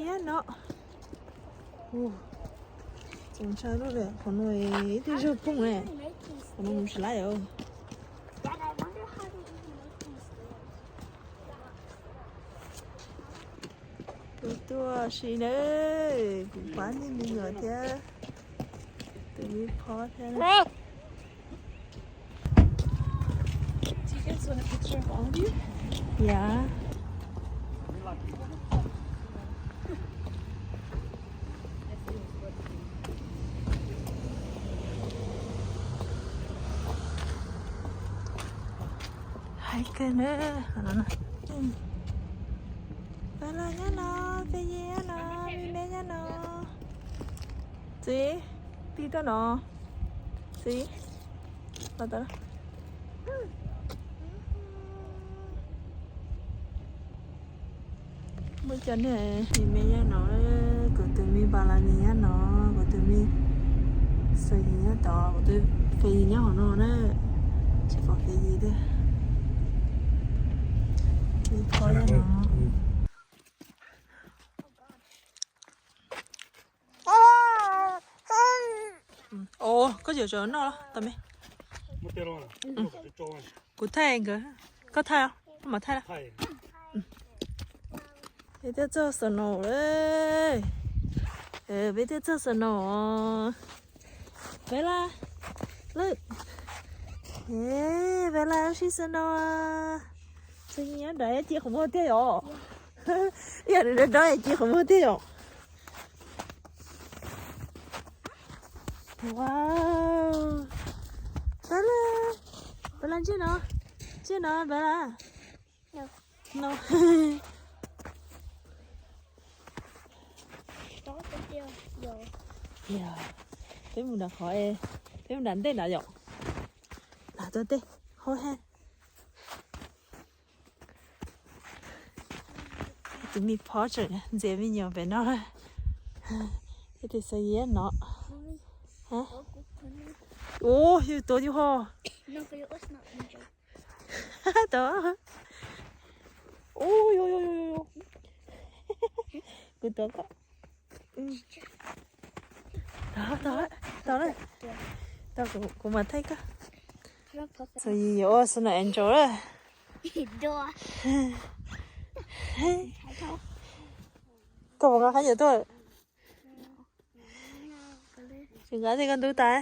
Nyob no. Txaus ntshai lub, qhov no ib tug zaug phooj ne. Qhov no mus tsis laib os. Tus tuaj si na, kuv pab niag me nyuam thiab tus me phob thiab. Yeah. Hais kawg na. Pab los nyob no, Peb Yig nyob no, Me Me nyob no. Txiv, Pib tuaj no. Txiv, los tau. Muaj cov niag me me nyob no, kuv tus me npas las nis nyob no, kuv tus me Xas Yis nyob tod, kuv tus Fas Yis nyob hauv no na, tsis pom Fas Yis tiag. Me phob nyob no. Os, koj yuav tsum noj los tau me. Kuv thaij nkawd, koj thaij os, koj mam thaij los. Peb twb txog snow lawm. Peb twb txog snow. Peb laj, lawm. Peb laj ua si snow. Txawm nyob nrad ci qhov muag tiag yom. Ib yam nrad ci qhov muag tiag yom. Wow. Peb laj, Peb laj ntsej no, ntsej no Peb laj. No. Peb mus nram qhov, peb mus nram ntej nrad yom. Nram tuaj tej hauv he. Tus me phob tseem ntxias me nyuam pem no. Ib tus Xas Yis no. Ua, yus tuav yus ho. Tod. Ua, kuv tuav koj. Tod, tod, tod, tod, kuv mam thaij koj. Xas Yis yuav ua snow angel lawm. Koj puas nqa qhab nyuam tuaj? Tsis nqa tej koj ntub tas.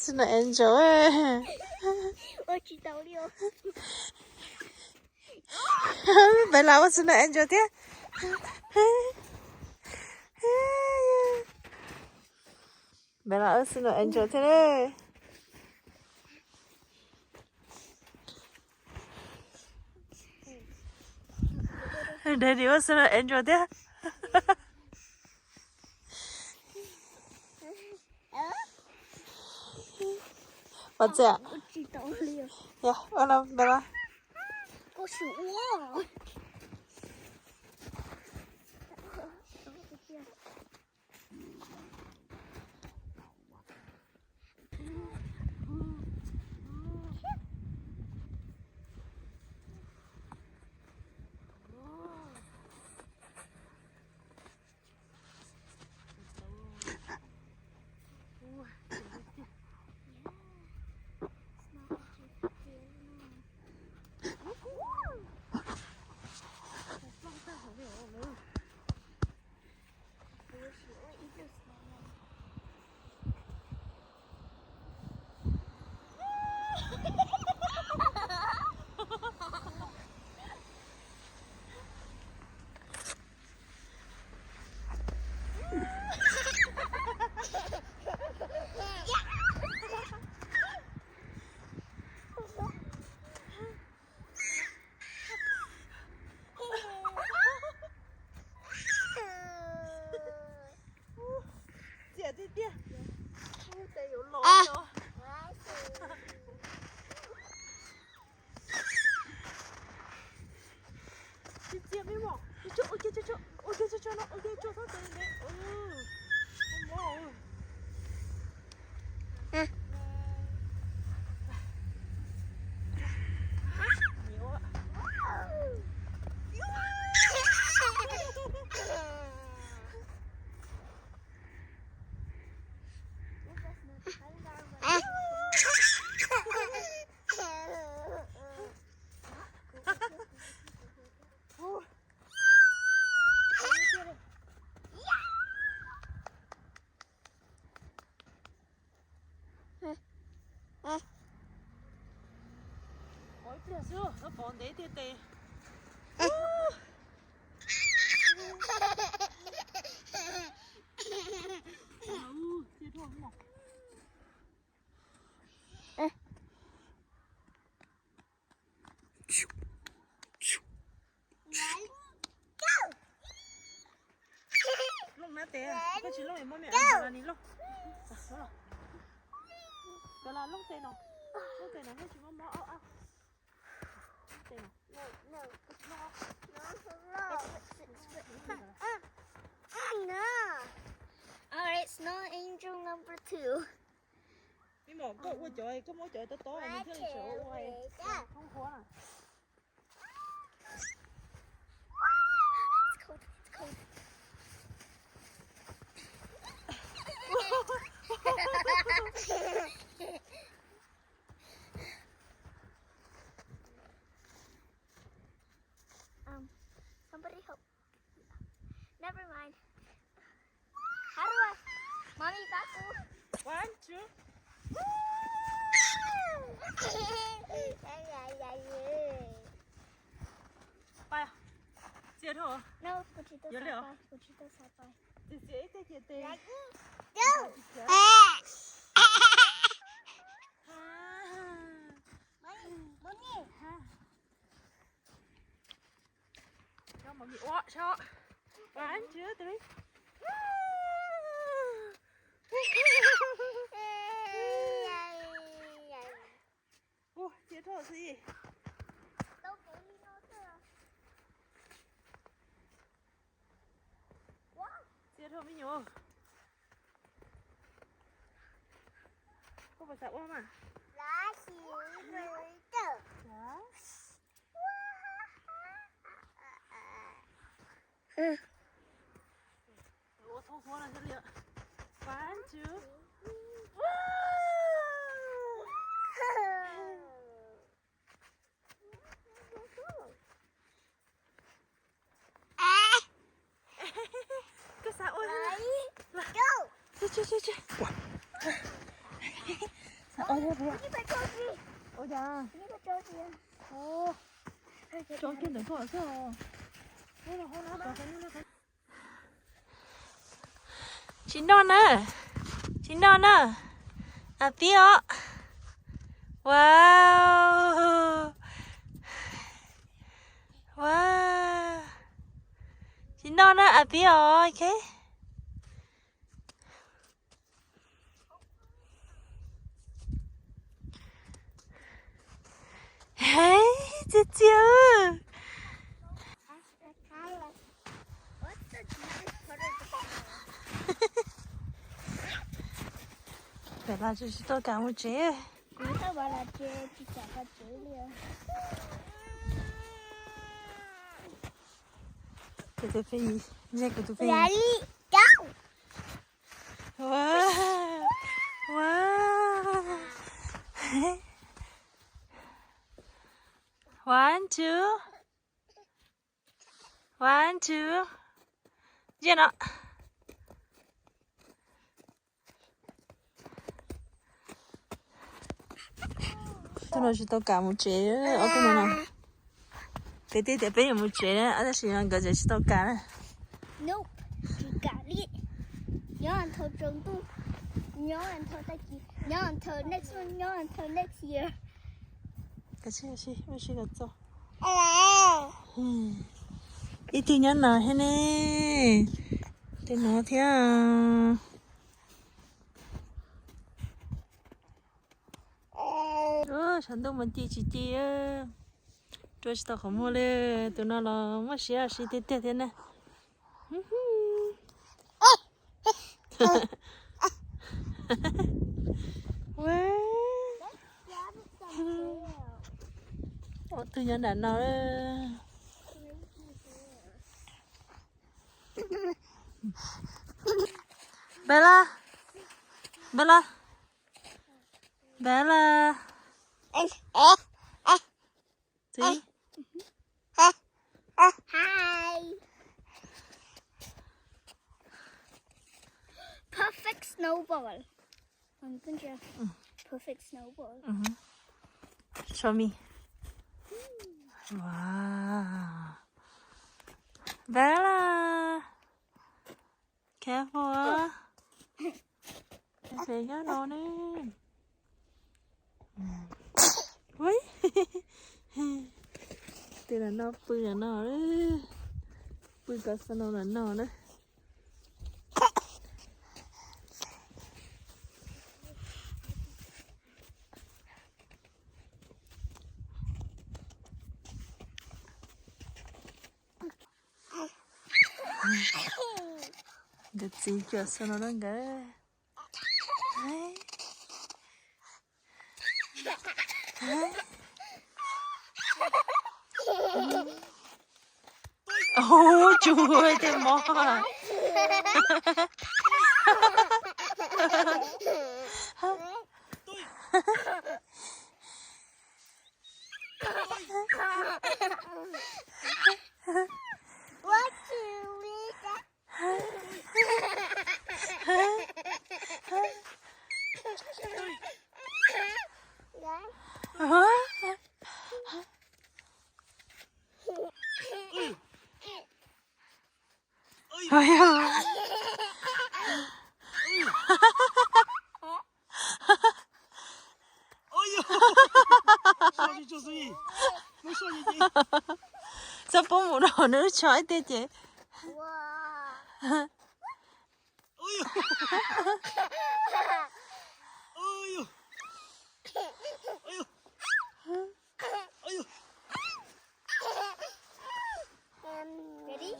Snow angel. Peb laj ua snow angel thiab. Peb laj ua snow angel thiab ne. Daddy ua snow angel thiab. Pom txiv. Ua no, Peb laj. Xwb, pom ntev tiag tes. Looj nab tes, koj tsis looj es muab me ntawd los nis looj. Cov los looj tes no, looj tes no muab tsis muab mob. Looj tes no. Alright, snow angel number two. Mib mom, koj ua cov, koj muab cov tob tob nws thiaj li tseem ua ua thoob huab na. It's cold, it's cold. Um, somebody help. Never mind. How do I? Mommy, back up. One, two. Pais, txias dhau. No, kuv tsis tau xav pais, kuv tsis tau xav pais. Txias txias ib teg cia tes. Mommy. Ua so. One, two, three. Ua, txias dhau xwb. Txias dhau me nyuam. Koj puas xav ua mas? Ua thoob huab no thiaj li. One, two. Koj xav ua, ua, ua. Xav ua thiab puas? Ua cas? Tso kiag ntawm koj xwb os. Tsis noj na, tsis noj na. A pib os. Wow. Wow. Tsis noj na, a pib os, ok. Hej, txias txias. Peb los tsis tau kam mus tsev. Kuv tus pheej, ntshe kuv tus pheej. Wow, wow. One, two. One, two. Ntsiag no. Tus no tsis tau kam mus tsev, ob tug no no. Peb twb tias peb yuav mus tsev na, tab sis no nkawd tseem tsis tau kam na. Nope, tsis kam li. Nyob until tsaus ntuj, nyob until tag kis, nyob until next month, nyob until next year. Kav tsij, ua si kom txog. Ib tug nyob no thiab ne, tus no thiab. Saum ntuj mas ci tsis ci, rua tsis tau qhov muag li. Tus no los muaj siab si tiag tiag thiab na. Ob tug nyob nram no. Bella, Bella, Bella. See? Hi. Perfect snowball. Perfect snowball. Show me. Wow. Bella. Careful. Peb nyob no ne. Ui. Tus no no pw no no. Pw cov snow no no na. Nkawd txiv cuam snow no na nkawd. Ub, tsuag tej mob. Txhob pub mus rau nws lub tsho ib tiag ces. Ready?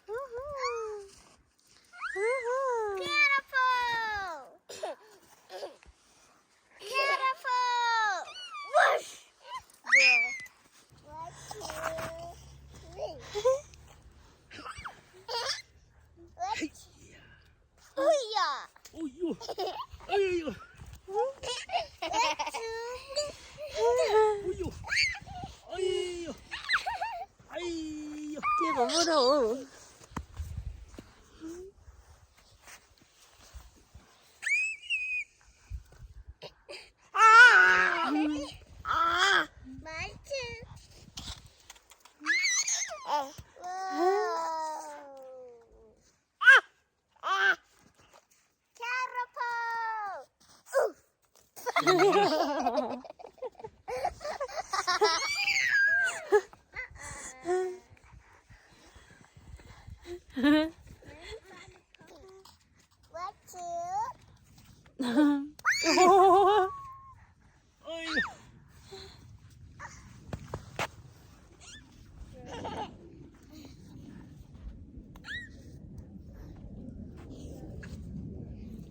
Woohoo! Woohoo! Beautiful! Beautiful! Whoosh! One, two, three. What? Ui yog. Ui yog. Ui yog. Ui yog. Ui yog. Ui yog. Ui yog. Tiag, qhov muaj rau. Careful! What you?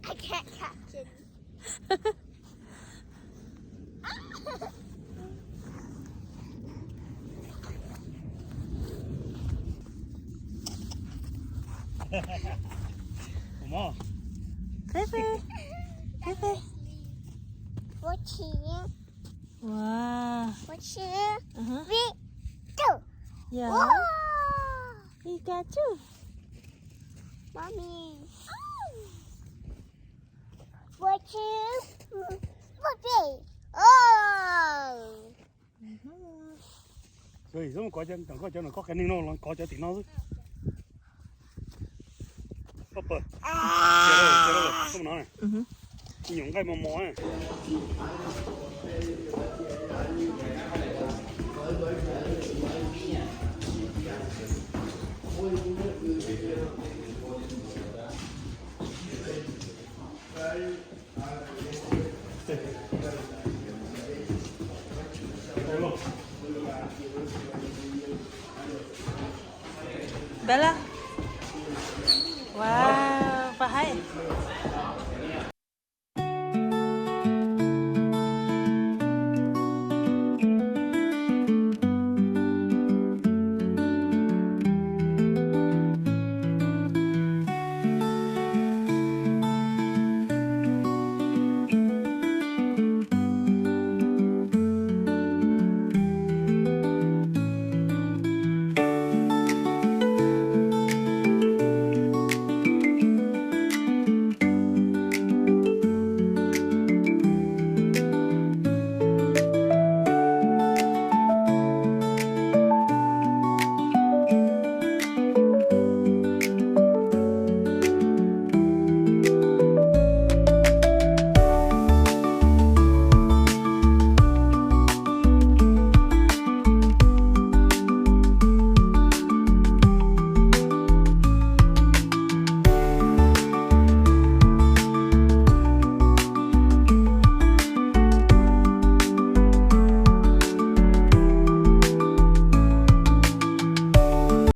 I can't catch it. Pepe, Pepe. Watching. Wow. Watching. Uh-huh. Three, two. Yeah. Wow. Pikachu. Mommy. Watching. Watching. Oh. Koj cov no koj qe neeg no los kov cov tim no xwb. Koj pawg. Cia lawm, cia lawm, koj mus no. Nyuam nqaij mos mos. Bella. Wow, pab haib.